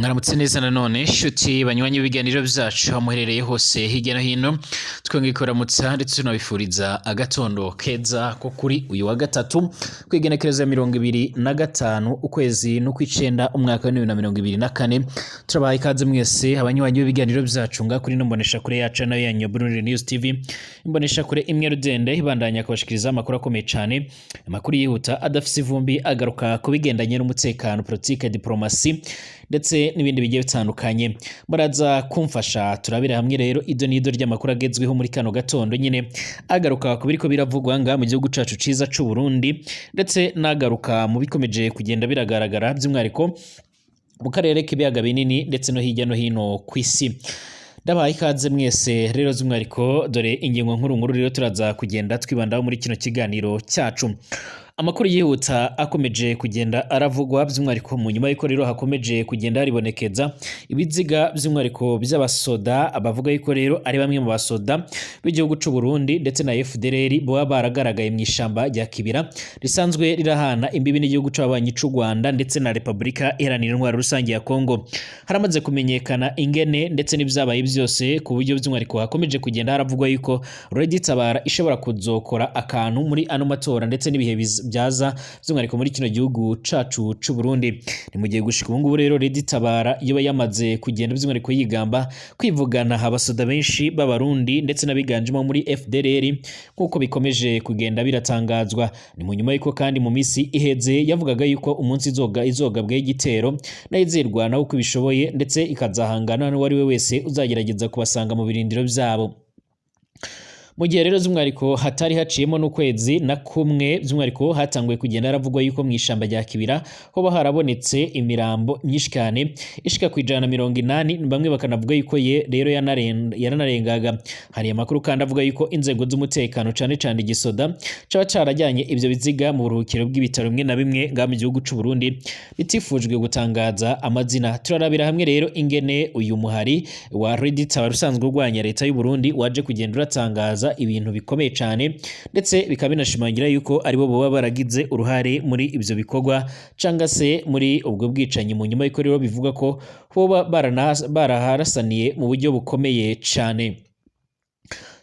Mwaramutse neza nanone shuti banywanyi b'ibiganiro byacu aho muherereye hose hirya no hino, twongeye kuramutsa ndetse tunabifuriza agatondo keza ko kuri uyu wa gatatu kw'igenekerezo ya 25 ukwezi n'ukw'icenda umwaka wa 2024. Turabaha ikaze mwese abanywanyi b'ibiganiro byacu nga kuri ino mboneshakure yacu nayo yanyu Burundi News TV, imboneshakure imwe rudende ibandanya kubashikiriza amakuru akomeye cane, amakuru yihuta adafise ivumbi, agaruka ku bigendanye n'umutekano, politike, diplomasi ndetse n'ibindi bigiye bitandukanye. Muraza kumfasha turabira hamwe rero ido n'ido ry'amakuru agezweho muri kano gatondo nyine, agaruka ku biriko biravugwa nga mu gihugu cacu ciza c'u Burundi, ndetse n'agaruka mu bikomeje kugenda biragaragara by'umwihariko mu karere k'ibiyaga binini ndetse no hirya no hino ku isi. Ndabahaye ikaze mwese rero z'umwihariko, dore ingingo nkuru nkuru rero turaza kugenda twibandaho muri kino kiganiro cyacu. Amakuru yihuta akomeje kugenda aravugwa by'umwihariko mu nyuma y'uko rero hakomeje kugenda haribonekeza ibiziga by'umwihariko by'abasoda bavuga yuko rero ari bamwe mu basoda b'igihugu c'u Burundi ndetse na FDLR baba baragaragaye mu ishamba rya Kibira risanzwe rirahana imbibi n'igihugu c'ababanyi c'u Rwanda ndetse na Repubulika Iharanira Intwaro Rusange ya Kongo. Haramaze kumenyekana ingene ndetse n'ibyabaye byose ku buryo by'umwihariko hakomeje kugenda haravugwa yuko Red Tabara ishobora kuzokora akantu muri ano matora ndetse n'ibihe byaza by'umwihariko muri kino gihugu cacu c'u Burundi. Ni mu gihe gushika ubu ngubu rero Red Tabara yoba yamaze kugenda by'umwihariko yigamba kwivugana abasoda benshi b'Abarundi ndetse n'abiganjemo muri FDLR nk'uko bikomeje kugenda biratangazwa. Ni mu nyuma y'uko kandi mu minsi iheze yavugaga yuko umunsi izogabwaho igitero nayo izirwanaho uko ibishoboye ndetse ikazahangana n'uwo ari we wese uzagerageza kubasanga mu birindiro byabo. Mu gihe rero by'umwihariko hatari haciyemo n'ukwezi na kumwe, by'umwihariko hatanguye kugenda haravugwa yuko mu ishamba rya Kibira hoba harabonetse imirambo myinshi cyane ishika ku 180, bamwe bakanavuga yuko ye rero yaranarengaga. Hari amakuru kandi avuga yuko inzego z'umutekano cane cane igisoda caba carajyanye ivyo biziga mu buruhukiro bw'ibitaro bimwe na bimwe ngaha mu gihugu c'u Burundi bitifujwe gutangaza amazina. Turarabira hamwe rero ingene uyu muhari wa Red Tabara usanzwe urwanya leta y'u Burundi waje kugenda uratangaza ibintu bikomeye cyane, ndetse bikaba binashimangira yuko aribo baba baragize uruhare muri ibyo bikorwa cyangwa se muri ubwo bwicanyi, mu nyuma y'uko rero bivuga ko boba baraharasaniye mu buryo bukomeye cyane.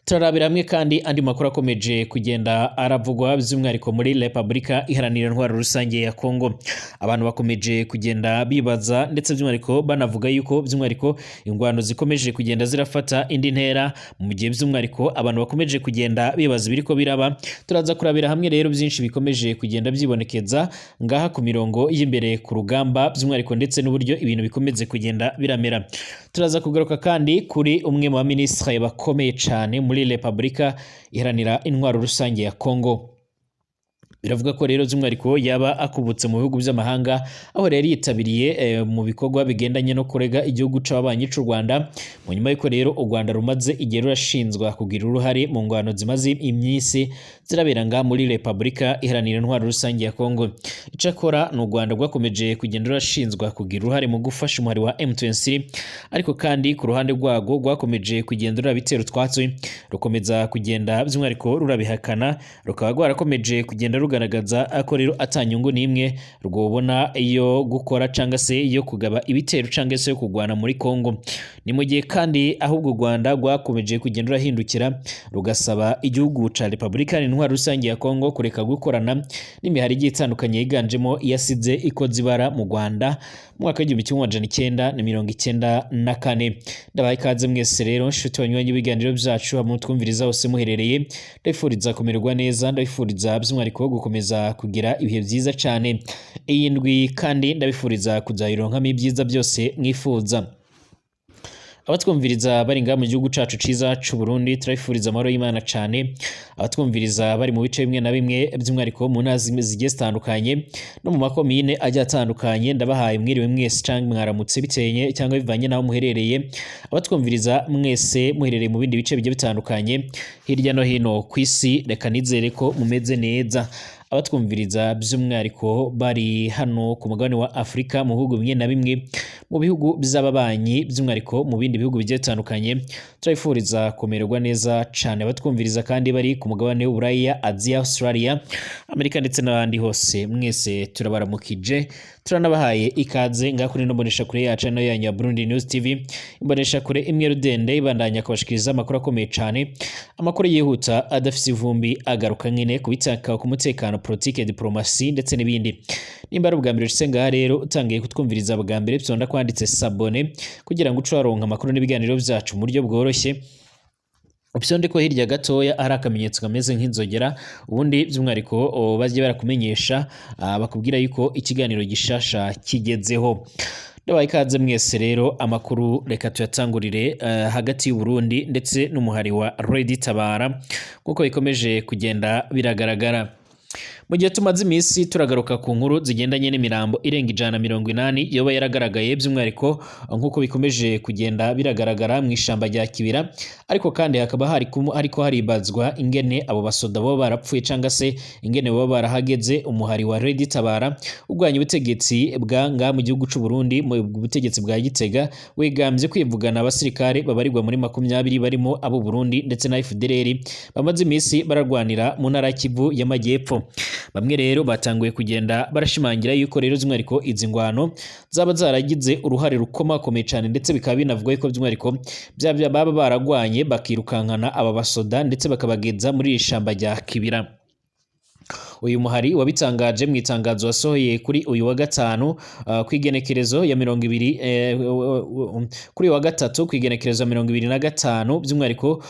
Turarabira hamwe kandi andi makuru akomeje kugenda aravugwa by'umwihariko muri Repubulika Iharanira Intwaro Rusange ya Kongo. Abantu bakomeje kugenda bibaza ndetse by'umwihariko banavuga yuko by'umwihariko ingwano zikomeje kugenda zirafata indi ntera, mu gihe by'umwihariko abantu bakomeje kugenda bibaza ibiriko biraba. Turaza kurabira hamwe rero byinshi bikomeje kugenda byibonekeza ngaha ku mirongo y'imbere ku rugamba by'umwihariko ndetse n'uburyo ibintu bikomeze kugenda biramera. Turaza kugaruka kandi kuri umwe mu baminisitiri bakomeye cyane muri Repubulika Iharanira Intwaro Rusange ya Kongo. Biravuga ko rero by'umwihariko yaba akubutse mu bihugu by'amahanga, aho rero yitabiriye mu bikorwa bigendanye no kurega igihugu c'ababanyi c'u Rwanda, mu nyuma y'uko rero u Rwanda rumaze igihe rurashinzwa kugira uruhare mu ngwano zimaze iminsi zirabera ngaha muri Repubulika Iharanira Intwaro Rusange ya Kongo. Icakora ni u Rwanda rwakomeje kugenda rurashinzwa kugira uruhare mu gufasha umuhari wa M23, ariko kandi ku ruhande rwago rwakomeje kugenda rurabitera utwatsi, rukomeza kugenda by'umwihariko rurabihakana, rukaba rwarakomeje kugenda rugaragaza ko rero atanyungu n'imwe rwobona iyo gukora cyangwa se iyo kugaba ibitero cyangwa se yo kurwana muri Kongo. Ni mu gihe kandi ahubwo u Rwanda rwakomeje kugenda rurahindukira rugasaba igihugu ca Repubulika Intwaro Rusange ya Kongo kureka gukorana n'imihari igiye itandukanye yiganjemo iyasize ikoze ibara mu Rwanda mu mwaka w'1994. Ndabaha ikaze mwese rero nshuti banywanyi b'ibiganiro byacu hamwe twumviriza hose muherereye, ndabifuriza kumererwa neza, ndabifuriza by'umwihariko gukomeza kugira ibihe byiza cyane iyi ndwi, kandi ndabifuriza kuzayironkamo ibyiza byose mwifuza. Abatwumviriza bari ngaha mu gihugu cacu ciza c'u Burundi turabifuriza amahoro y'Imana cane. Abatwumviriza bari mu bice bimwe na bimwe by'umwihariko mu ntara zigiye zitandukanye no mu makomine agiye atandukanye, ndabahaye mwiriwe mwese canke mwaramutse bitenye cyangwa bivanye n'aho muherereye. Abatwumviriza mwese muherereye mu bindi bice bigiye bitandukanye hirya no hino ku isi, reka nizere ko mumeze neza. Abatwumviriza by'umwihariko bari hano ku mugabane wa Afurika mu bihugu bimwe na bimwe, mu bihugu by'ababanyi by'umwihariko mu bindi bihugu bigiye bitandukanye, turabifuriza kumererwa neza cane. Abatwumviriza kandi bari ku mugabane w'Uburaya, Aziya, Australia, Amerika ndetse n'abandi hose, mwese turabaramukije. Turanabahaye ikaze ngaho kuri ino mboneshakure yacu nayo yanyu ya Burundi News TV, imboneshakure imwe rudende ibandanya kubashikiriza amakuru akomeye cane, amakuru yihuta adafise ivumbi, agaruka nyene kubitaka ku mutekano, politike, diplomasi ndetse n'ibindi. Nimba ari ubwa mbere ushitse ngaha rero, utangiye kutwumviriza bwa mbere, fyonda kwanditse s'abonner kugira ngo uce waronka amakuru n'ibiganiro vyacu mu buryo bworoshye. Upyonde ko hirya gatoya hari akamenyetso kameze nk'inzogera, ubundi by'umwihariko bajye barakumenyesha, bakubwira yuko ikiganiro gishasha kigezeho. Ndabaye ikaze mwese rero. Amakuru reka tuyatangurire hagati y'u Burundi ndetse n'umuhari wa Red Tabara, nk'uko bikomeje kugenda biragaragara. Mu gihe tumaze iminsi turagaruka ku nkuru zigendanye n'imirambo irenga 180 yoba yaragaragaye, by'umwihariko nk'uko bikomeje kugenda biragaragara mu ishamba rya Kibira, ariko kandi hakaba hari hariko haribazwa ingene abo basoda baba barapfuye cyangwa se ingene baba barahageze. Umuhari wa Red Tabara urwanya ubutegetsi bwa nga mu gihugu c'u Burundi, mu butegetsi bwa Gitega, wigambye kwivugana abasirikare babarirwa muri 20 barimo abo Burundi ndetse na FDLR bamaze iminsi bararwanira mu ntara ya Kivu y'Amajyepfo. Bamwe rero batanguye kugenda barashimangira yuko rero by'umwihariko izi ngwano zaba zaragize uruhare rukomakomeye cyane, ndetse bikaba binavugwa yuko by'umwihariko baba baragwanye bakirukankana aba basoda ndetse bakabageza muri iri shamba rya Kibira. Uyu muhari wabitangaje mu itangazo wasohoye kuri uyu wa gatanu, ku igenekerezo ya 20, kuri uyu wa gatatu ku igenekerezo ya 25, by'umwihariko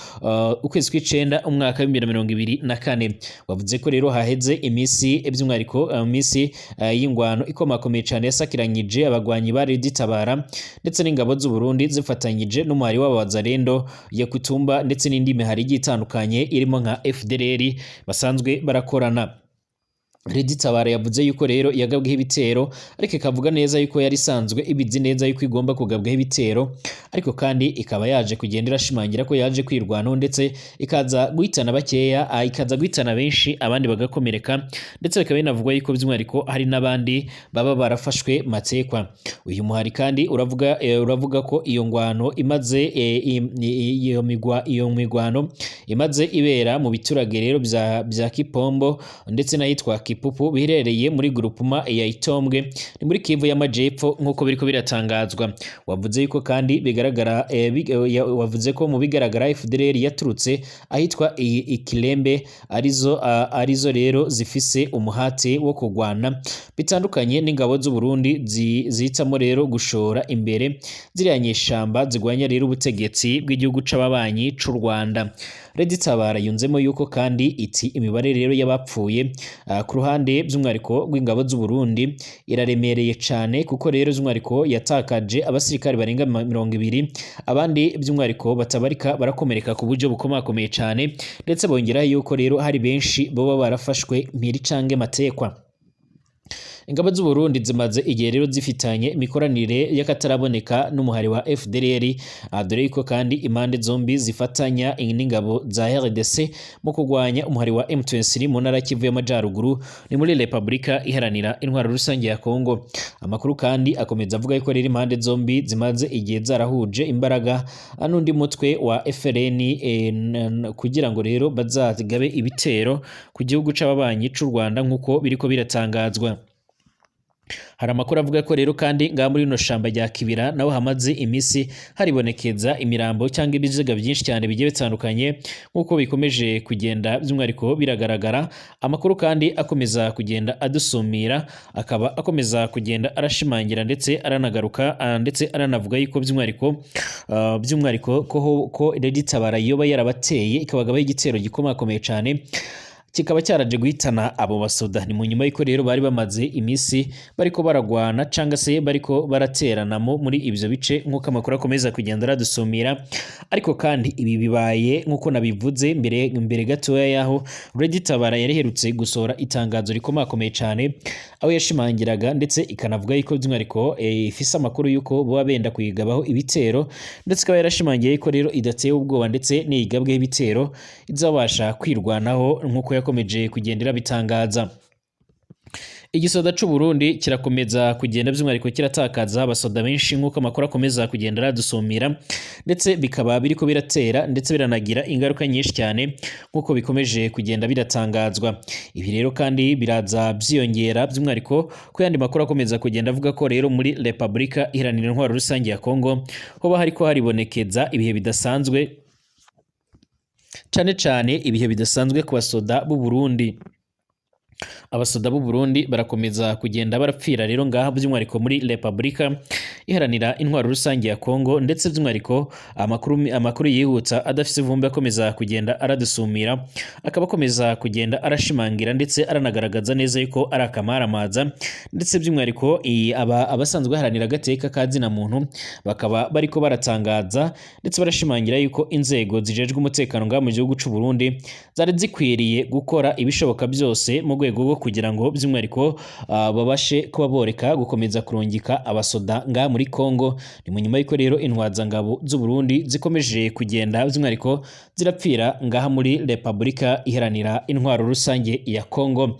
ukwezi kw'icenda umwaka wa 2024. Wavuze ko rero haheze iminsi, by'umwihariko iminsi y'ingwano ikomakomeye cyane yasakiranyije abagwanyi ba Red Tabara ndetse n'ingabo z'u Burundi zifatanyije n'umuhari w'abazarendo ya Kutumba ndetse n'indi mihari igiye itandukanye irimo nka FDLR basanzwe barakorana. Red Tabara yavuze yuko rero yagabweho ibitero, ariko ikavuga neza yuko yari isanzwe ibizi neza yuko igomba kugabwaho ibitero, ariko kandi ikaba yaje kugenda irashimangira ko yaje kwirwanaho ndetse ikaza guhitana bakeya, ikaza guhitana benshi abandi bagakomereka, ndetse bikaba binavugwa yuko by'umwihariko hari n'abandi baba barafashwe matekwa. Uyu muhari kandi uravuga ko iyo ngwano imaze iyo migwano imaze ibera mu biturage rero bya Kipombo ndetse n'ahitwa Kipupu biherereye muri grupuma ya Itombwe, ni muri Kivu y'Amajepfo, nk'uko biriko biratangazwa. Wavuze yuko kandi bigaragara, wavuze ko mu bigaragara FDLR yaturutse ahitwa Ikilembe arizo rero zifise umuhate wo kugwana bitandukanye n'ingabo z'u Burundi zihitamo rero gushora imbere ziriya nyeshamba zigwanya rero ubutegetsi bw'igihugu c'ababanyi c'u Rwanda. Red Tabara yunzemo yuko kandi iti imibare rero y'abapfuye ku ruhande by'umwihariko rw'ingabo z'u Burundi iraremereye cane, kuko rero by'umwihariko yatakaje abasirikare barenga 20, abandi by'umwihariko batabarika barakomereka ku buryo bukomakomeye cane, ndetse bongeraho yuko rero hari benshi boba barafashwe mpiri canke matekwa. Ingabo z'u Burundi zimaze igihe rero zifitanye imikoranire y'akataraboneka n'umuhari wa FDLR, dore yuko kandi impande zombi zifatanya n'ingabo za RDC mu kurwanya umuhari wa M23 mu ntara ya Kivu y'Amajaruguru, ni muri Repubulika Iharanira Intwaro Rusange ya Kongo. Amakuru kandi akomeza avuga yuko rero impande zombi zimaze igihe zarahuje imbaraga n'undi mutwe wa FLN kugira ngo rero bazagabe ibitero ku gihugu c'ababanyi c'u Rwanda, nk'uko biriko biratangazwa. Hari amakuru avuga ko rero kandi ngaha muri rino shamba rya Kibira naho hamaze iminsi haribonekeza imirambo cyangwa ibiziga byinshi cyane bigiye bitandukanye, nk'uko bikomeje kugenda by'umwihariko biragaragara. Amakuru kandi akomeza kugenda adusumira akaba akomeza kugenda arashimangira ndetse aranagaruka, ndetse aranavuga yuko by'umwihariko ko Red Tabara yoba yarabateye ikabagabaho igitero gikomakomeye cyane, kikaba cyaraje guhitana abo basoda. Ni mu nyuma y'uko rero bari bamaze iminsi bariko baragwana cyangwa se bariko barateranamo muri ibyo bice, nk'uko amakuru akomeza kugenda aradusumira. Ariko kandi ibi bibaye nk'uko nabivuze mbere gatoya yaho Red Tabara yari iherutse gusohora itangazo rikomakomeye cyane, aho yashimangiraga ndetse ikanavuga yuko by'umwihariko ifise amakuru y'uko baba benda kuyigabaho ibitero, ndetse ikaba yarashimangiye yuko rero idateye ubwoba ndetse niyigabweho ibitero izabasha kwirwanaho, nk'uko yakomeje kugendera bitangaza. Igisoda c'u Burundi kirakomeza kugenda by'umwihariko kiratakaza abasoda benshi, nk'uko amakuru akomeza kugenda aradusumira, ndetse bikaba biriko biratera ndetse biranagira ingaruka nyinshi cyane, nk'uko bikomeje kugenda biratangazwa. Ibi rero kandi biraza byiyongera by'umwihariko ku yandi makuru akomeza kugenda avuga ko rero muri Repubulika Iharanira Intwaro Rusange ya Kongo hoba hariko haribonekeza ibihe bidasanzwe, cane cane ibihe bidasanzwe ku basoda b'u Burundi. Abasoda b'u Burundi barakomeza kugenda barapfira rero ngaha, by'umwihariko muri Repubulika Iharanira Intwaro Rusange ya Kongo, ndetse by'umwihariko amakuru yihutsa adafise ivumbi akomeza kugenda aradusumira akaba akomeza kugenda arashimangira ndetse aranagaragaza neza yuko ari akamaramaza, ndetse by'umwihariko abasanzwe baharanira agateka ka zina muntu bakaba bariko baratangaza ndetse barashimangira yuko inzego zijejwe umutekano ngaha mu gihugu c'u Burundi zari zikwiriye gukora ibishoboka byose mu rwego rwo kugira ngo by'umwihariko babashe kuba boreka gukomeza kurungika abasoda ngaha muri Kongo. Ni mu nyuma y'uko rero intwazangabo z'u Burundi zikomeje kugenda by'umwihariko zirapfira ngaha muri Repubulika Iharanira Intwaro Rusange ya Kongo.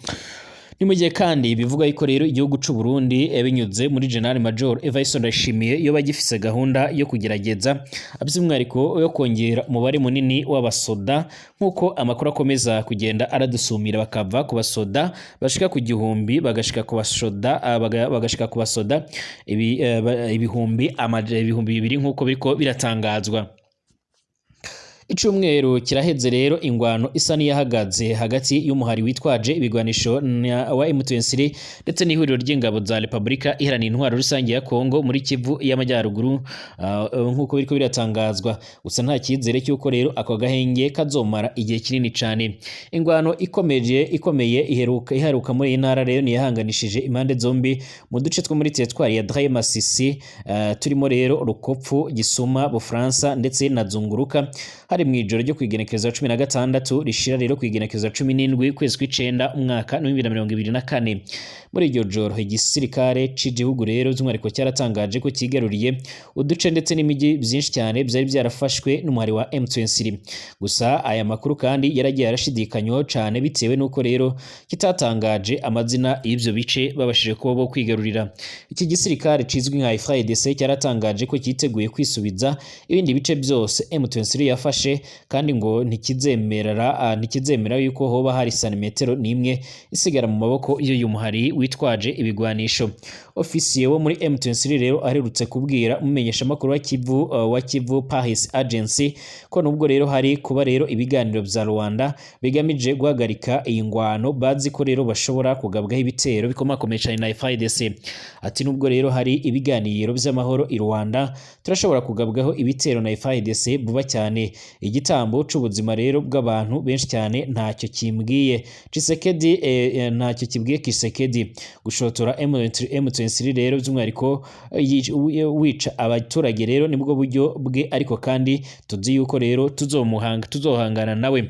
Ni mu gihe kandi bivuga yuko rero igihugu c'u Burundi, binyuze muri General Major Evariste Ndayishimiye, yoba gifise gahunda yo kugerageza by'umwihariko yo kongera umubare munini w'abasoda, nk'uko amakuru akomeza kugenda aradusumira, bakava ku basoda bashika ku 1000 bagashika ku basoda bagashika ku basoda 2000, nk'uko biriko biratangazwa. Icumweru kiraheze rero ingwano isa n'iyahagaze hagati y'umuhari witwaje ibigwanisho wa M23 ndetse n'ihuriro ry'ingabo za Repubulika Iharanira Intwaro Rusange ya Kongo muri Kivu y'Amajyaruguru, nk'uko biriko biratangazwa. Gusa nta cyizere cy'uko rero ako gahenge kazomara igihe kinini cane. Ingwano ikomeye iheruka muri iyi ntara rero niyahanganishije impande zombi mu duce two muri teritwari ya Draye Masisi, turimo rero Rukopfu, Gisuma, Bufaransa ndetse na Zunguruka, hari mu ijoro ryo kwigenekereza 16 rishira rero kwigenekereza 17 kwezi kw'icenda umwaka 2024. Muri iryo joro igisirikare c'igihugu rero by'umwihariko cyaratangaje ko kigaruriye uduce ndetse n'imijyi byinshi cyane byari byarafashwe n'umuhari wa M23. Gusa aya makuru kandi yaragiye arashidikanywaho cane, bitewe n'uko rero kitatangaje amazina y'ivyo bice babashije kuba bo kwigarurira. Iki gisirikare cizwi nka FARDC cyaratangaje ko cyiteguye kwisubiza ibindi bice byose M23 yafashe, kandi ngo ntikizemera yuko hoba hari santimetero n'imwe isigara mu maboko y'uyu muhari witwaje ibigwanisho. Ofisiye wo muri M23 rero aherutse kubwira umumenyeshamakuru wa Kivu Paris Agency ko nubwo rero hari kuba rero ibiganiro vya Rwanda bigamije guhagarika iyi ngwano, bazi ko rero bashobora kugabwaho ibitero bikomakomeye cane na FARDC. Ati: "Nubwo rero hari ibiganiro vy'amahoro i Rwanda, turashobora kugabwaho ibitero na FARDC vuba cyane. Igitambo c'ubuzima rero bw'abantu benshi cyane ntacyo kimbwiye Tshisekedi, ntacyo kibwiye Tshisekedi gushotora M23 rero by'umwihariko wica abaturage rero nibwo buryo bwe, ariko kandi tuzi yuko rero tuzohangana nawe.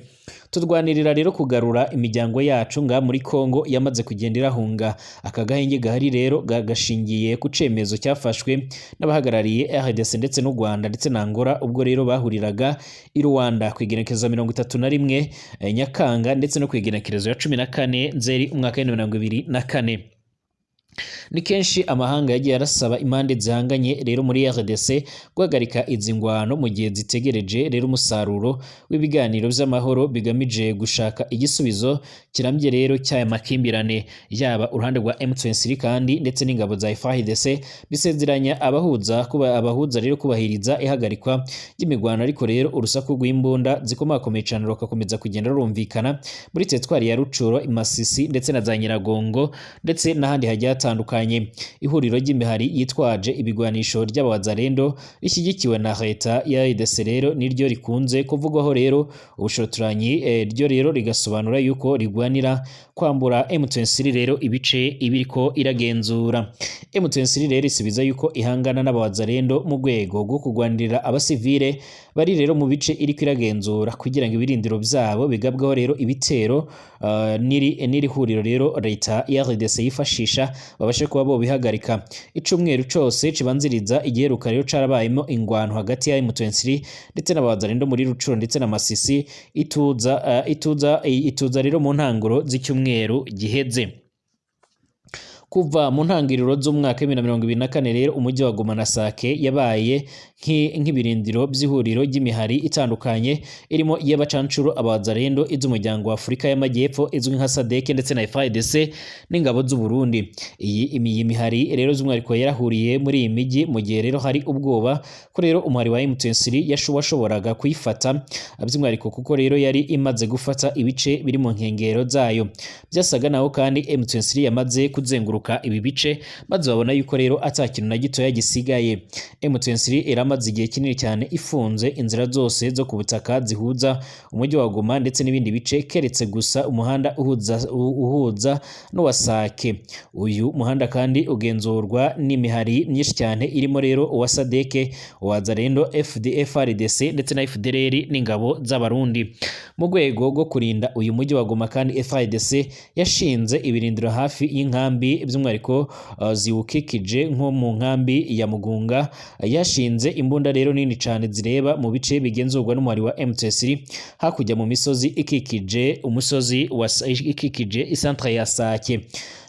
Turwanirira rero kugarura imiryango yacu nga muri Kongo yamaze kugenda irahunga. Aka gahenge gahari rero gashingiye ku cemezo cyafashwe n'abahagarariye RDC ndetse n'u Rwanda ndetse na Angola, ubwo rero bahuriraga i Rwanda ku igenekerezo 31 Nyakanga ndetse no ku igenekerezo ya 14 Nzeri umwaka wa 2024. Ni kenshi amahanga yagiye arasaba impande zihanganye rero muri RDC guhagarika izi ngwano mu gihe zitegereje rero umusaruro w'ibiganiro by'amahoro bigamije gushaka igisubizo kirambye rero cy'aya makimbirane. Yaba uruhande rwa M23 kandi ndetse n'ingabo za FARDC bisezeranya abahuza rero kubahiriza ihagarikwa ry'imigwano, ariko rero urusaku rw'imbunda zikomakomeye cyane rugakomeza kugenda rurumvikana muri teritwari ya Rucuro, Masisi ndetse na za Nyiragongo ndetse n'ahandi hagiye hatandukanye. Ihuriro ry'imihari yitwaje ibigwanisho ry'abawazalendo rishyigikiwe na leta ya RDC rero niryo rikunze kuvugwaho rero ubushotoranyi, ryo rero rigasobanura yuko rigwanira kwambura M23 rero ibice ibiriko iragenzura. M23 rero isubiza yuko ihangana n'abawazalendo mu rwego rwo kugwanirira abasivile bari rero mu bice iriko iragenzura, kugira ngo ibirindiro byabo bigabweho rero ibitero n'iri huriro rero leta ya RDC yifashisha babashe kuba bo bihagarika. Icumweru cose cibanziriza igiheruka rero carabayemo ingwano hagati ya M23 ndetse n'abazalendo muri Rucuro ndetse na Masisi, ituza rero mu ntanguro z'icyumweru giheze. Kuva mu ntangiriro z'umwaka wa 2024 rero, umujyi wa Goma na Sake yabaye nk'ibirindiro by'ihuriro ry'imihari itandukanye irimo iy'abacancuro, abazarendo, iz'umuryango wa Afurika y'Amajyepfo izwi nka SADC ndetse na FARDC n'ingabo z'u Burundi. Iyi mihari rero z'umwihariko yarahuriye muri iyi mijyi mu gihe rero hari ubwoba ko rero umuhari wa M23 washoboraga kuyifata, by'umwihariko kuko rero yari imaze gufata ibice biri mu nkengero zayo. Byasaga naho kandi M23 yamaze kuzenguruka ibi bice, maze babona yuko rero ata kintu na gitoya gisigaye. M23 iramaze igihe kinini cyane ifunze inzira zose zo ku butaka zihuza umujyi wa Goma ndetse n'ibindi bice, keretse gusa umuhanda uhuza n'uwa Sake. Uyu muhanda kandi ugenzurwa n'imihari myinshi cyane irimo rero uwa SADC, uwa Wazalendo, FARDC ndetse na FDLR n'ingabo z'Abarundi. Mu rwego rwo kurinda uyu mujyi wa Goma kandi, FARDC yashinze ibirindiro hafi y'inkambi, by'umwihariko ziwukikije, nko mu nkambi ya Mugunga. Yashinze imbunda rero nini cyane zireba mu bice bigenzurwa n'umuhari wa M23 hakurya mu misozi ikikije umusozi wa ikikije isantre ya Sake.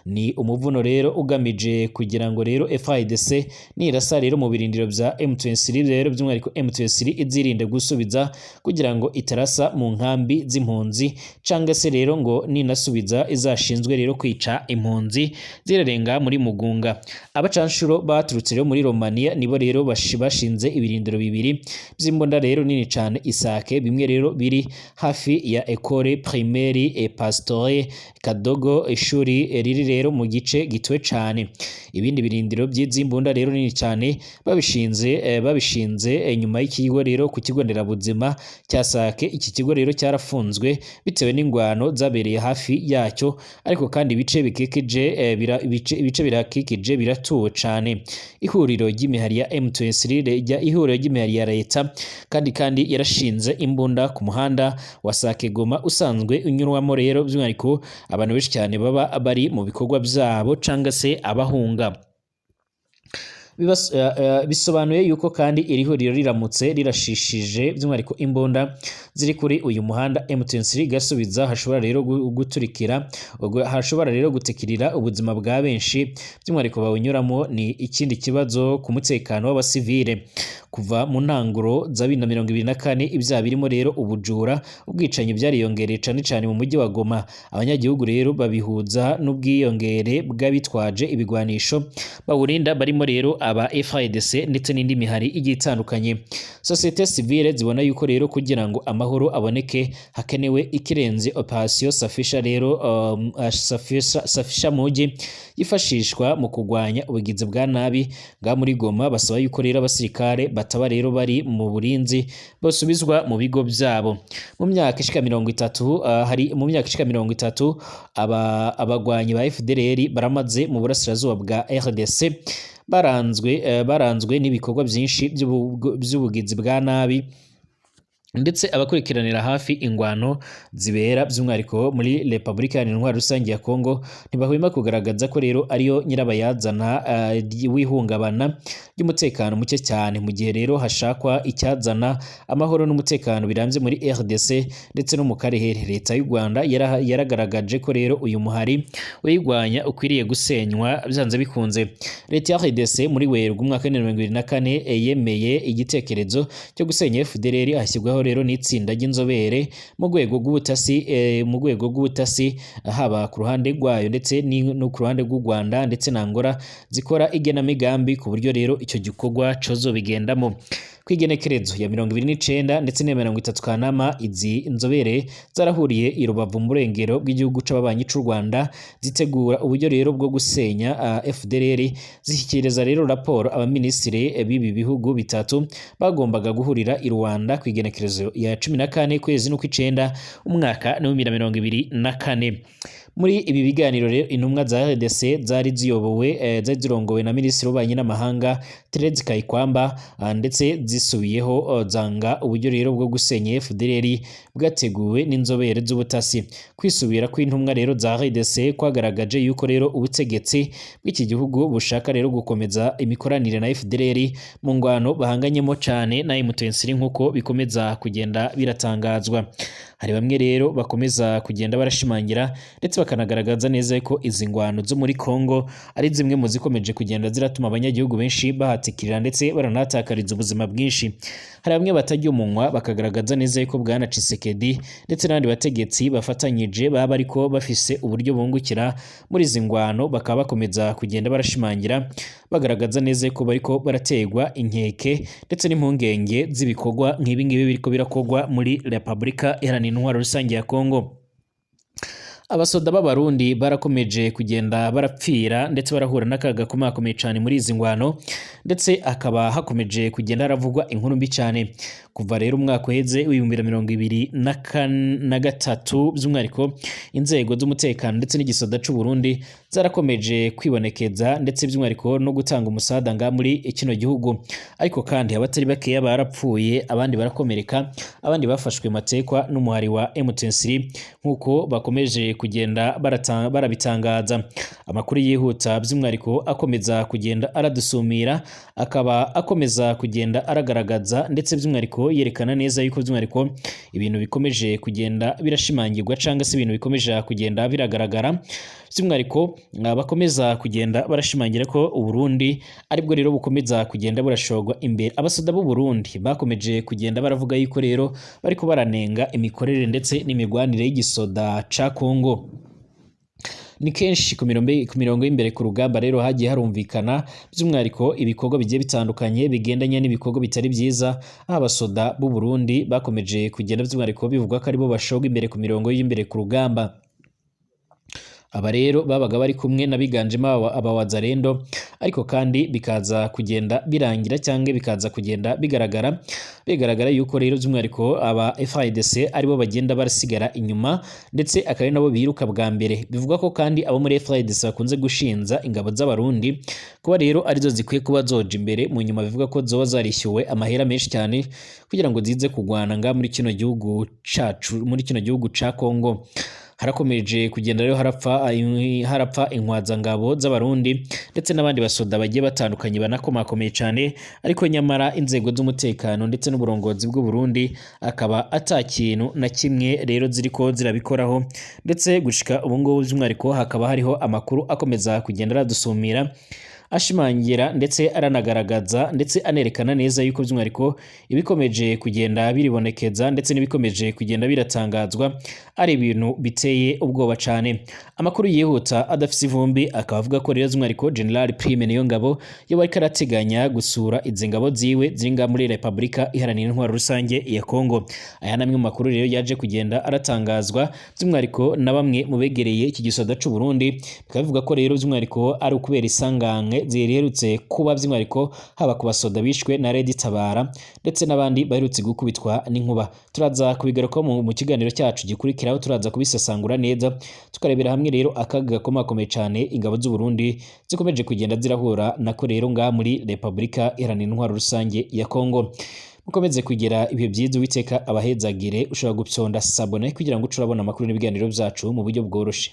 Ni umuvuno rero ugamije kugira ngo rero FARDC nirasa rero mu birindiro bya M23 rero, by'umwihariko M23 izirinde gusubiza kugira ngo itarasa mu nkambi z'impunzi, cyangwa se rero ngo ninasubiza izashinzwe rero kwica impunzi zirerenga muri Mugunga. Abacanshuro baturutse rero muri Romania nibo rero bashinze ibirindiro bibiri by'imbunda rero nini cyane Isake, bimwe rero biri hafi ya Ecole Primaire et Pastore Kadogo, ishuri riri rero mu gice gituwe cyane. Ibindi birindiro by'imbunda rero nini cyane babishinze nyuma y'ikigo rero ku kigo nderabuzima cya Sake. Iki kigo rero cyarafunzwe bitewe n'ingwano zabereye hafi yacyo, ariko kandi ibice bikikije ibice birakikije biratuwe cyane. Ihuriro ry'imihari ya M23, ihuriro ry'imihari ya leta kandi yarashinze imbunda ku muhanda wa Sake Goma usanzwe unyurwamo rero by'umwihariko abantu benshi cyane baba bari mu bikorwa byabo cyangwa se abahunga. Bisobanuye yuko kandi iri huriro riramutse rirashishije by'umwihariko imbunda ziri kuri uyu muhanda, M23 igasubiza, hashobora rero guturikira, hashobora rero gutikirira ubuzima bwa benshi by'umwihariko bawunyuramo. Ni ikindi kibazo ku mutekano w'abasivile. Kuva mu ntanguro za 2024, ibyaha birimo rero ubujura, ubwicanyi byariyongereye cyane cyane mu mujyi wa Goma. Abanyagihugu rero babihuza n'ubwiyongere bw'abitwaje ibigwanisho bawurinda, barimo rero aba FARDC ndetse n'indi mihari igiye itandukanye. Société civile zibona yuko rero kugira ngo amahoro aboneke hakenewe ikirenze operation Safisha rero, Safisha muji yifashishwa mu kurwanya ubugizi bwa nabi bwa muri Goma. Basaba yuko rero abasirikare bataba rero bari mu burinzi basubizwa mu bigo byabo. Mu myaka ishika 30 hari mu myaka ishika 30 abagwanyi ba FDLR baramaze mu burasirazuba bwa RDC baranzwe n'ibikorwa byinshi by'ubugizi bwa nabi, ndetse abakurikiranira hafi ingwano zibera by'umwihariko muri Repubulika Iharanira Intwaro Rusange ya Kongo ntibahwema kugaragaza ko rero ariyo nyirabayazana w'ihungabana ry'umutekano muke cyane, mu gihe rero hashakwa icyazana amahoro n'umutekano birambye muri RDC ndetse no mu karere. Leta y'u Rwanda yaragaragaje ko rero uyu muhari uyirwanya ukwiriye gusenywa byanze bikunze. Leta ya RDC muri Werurwe umwaka wa 2024 yemeye igitekerezo cyo gusenya FDLR, hashyirwaho rero n'itsinda ry'inzobere mu rwego rw'ubutasi, haba ku ruhande rwayo ndetse no ku ruhande rw'u Rwanda ndetse na Angola, zikora igenamigambi ku buryo rero icyo gikorwa cozobigendamo. Kwigenekerezo ya 29 ndetse na 30 Kanama, izi nzobere zarahuriye i Rubavu mu burengero bw'igihugu c'ababanyi c'u Rwanda, zitegura uburyo rero bwo gusenya FDLR, zishyikiriza rero raporo abaminisitiri b'ibi bihugu bitatu bagombaga guhurira i Rwanda ku igenekerezo ya 14 kwezi n'ukw'icenda umwaka wa 2024. Muri ibi biganiro rero, intumwa za RDC zari ziyobowe, zari zirongowe na Minisitiri w'Ububanyi n'Amahanga Thérèse Kayikwamba, ndetse zisubiyeho zanga uburyo rero bwo gusenya FDLR bwateguwe n'inzobere z'ubutasi. Kwisubira kw'intumwa rero za RDC kwagaragaje yuko rero ubutegetsi bw'iki gihugu bushaka rero gukomeza imikoranire na FDLR mu ngwano bahanganyemo cyane na M23, nk'uko bikomeza kugenda biratangazwa. Hari bamwe rero bakomeza kugenda barashimangira ndetse bakanagaragaza neza ko izi ngwano zo muri Kongo ari zimwe mu zikomeje kugenda ziratuma abanyagihugu benshi bahatikirira ndetse baranahatakariza ubuzima bwinshi. Hari bamwe batarya umunwa bakagaragaza neza yuko Bwana Tshisekedi ndetse n'abandi bategetsi bafatanyije baba ariko bafise uburyo bungukira muri izi ngwano, bakaba bakomeza kugenda barashimangira bagaragaza neza yuko bariko barategwa inkeke ndetse n'impungenge z'ibikorwa nk'ibi ngibi biriko birakorwa muri Repubulika Iharanira Intwaro Rusange ya Kongo. Abasoda b'Abarundi barakomeje kugenda barapfira ndetse barahura n'akaga gakomakomeye cyane muri izi ngwano, ndetse hakaba hakomeje kugenda haravugwa inkuru mbi cyane kuva rero umwaka uheze w'2023. By'umwihariko inzego z'umutekano ndetse n'igisoda c'u Burundi zarakomeje kwibonekeza ndetse by'umwihariko no gutanga umusada nga muri kino gihugu, ariko kandi abatari bakeya barapfuye, abandi barakomereka, abandi bafashwe matekwa n'umuhari wa M23 nk'uko bakomeje kugenda barabitangaza. Amakuru yihuta by'umwihariko akomeza kugenda aradusumira, akaba akomeza kugenda aragaragaza ndetse by'umwihariko yerekana neza yuko by'umwihariko ibintu bikomeje kugenda birashimangirwa cyangwa se ibintu bikomeje kugenda biragaragara, by'umwihariko bakomeza kugenda barashimangira ko Uburundi aribwo rero bukomeza kugenda burashogwa imbere. Abasoda b'u Burundi bakomeje kugenda baravuga yuko rero bariko baranenga imikorere ndetse n'imigwanire y'igisoda ca Kongo. Ni kenshi ku mirongo y'imbere ku rugamba rero hagiye harumvikana by'umwihariko ibikorwa bigiye bitandukanye bigendanye n'ibikorwa bitari byiza, aho abasoda b'u Burundi bakomeje kugenda by'umwihariko bivugwa ko aribo bashoga imbere ku mirongo y'imbere ku rugamba. Aba rero babaga bari kumwe n'abiganjemo abawazarendo, ariko kandi bikaza kugenda birangira cyangwa bikaza kugenda bigaragara yuko rero by'umwihariko aba FARDC aribo bagenda barasigara inyuma ndetse akaba ari nabo biruka bwa mbere. Bivugwa ko kandi abo muri FARDC bakunze gushinza ingabo z'Abarundi kuba rero arizo zikwiye kuba zoja imbere mu nyuma, bivuga ko zoba zarishyuwe amahera menshi cyane kugira ngo zize kugwana nga muri kino gihugu cacu, muri kino gihugu ca Kongo. Harakomeje kugenda rero harapfa intwazangabo z'Abarundi ndetse n'abandi basoda bagiye batandukanye banakomakomeye cyane, ariko nyamara inzego z'umutekano ndetse n'uburongozi bw'u Burundi akaba ata kintu na kimwe rero ziriko zirabikoraho, ndetse gushika ubu ngubu by'umwihariko hakaba hariho amakuru akomeza kugenda aradusumira ashimangira ndetse aranagaragaza ndetse anerekana neza yuko by'umwihariko ibikomeje kugenda biribonekeza ndetse n'ibikomeje kugenda biratangazwa ari ibintu biteye ubwoba cyane. Amakuru yihuta adafise ivumbi akaba avuga ko rero by'umwihariko General Prime Niyongabo yoba ariko arateganya gusura izi ngabo ziwe ziri ngaha muri Repubulika Iharanira Intwaro Rusange ya Kongo. Aya ni amwe mu makuru rero yaje kugenda aratangazwa by'umwihariko na bamwe mu begereye iki gisoda c'u Burundi, bikaba bivuga ko rero by'umwihariko ari ukubera isanganke ziherutse kuba by'umwihariko haba ku basoda bishwe na Red Tabara ndetse n'abandi baherutse gukubitwa n'inkuba. Turaza kubigarukaho mu kiganiro cyacu gikurikiraho, turaza kubisesangura neza tukarebera hamwe rero akaga gakomakomeye cyane ingabo z'u Burundi zikomeje kugenda zirahura nako rero ngaha muri Repubulika Iharanira Intwaro Rusange ya Kongo. Mukomeze kugira ibihe byiza, Uwiteka abahezagire. Ushobora gupyonda sabone kugira ngo uce urabona amakuru n'ibiganiro byacu mu buryo bworoshe.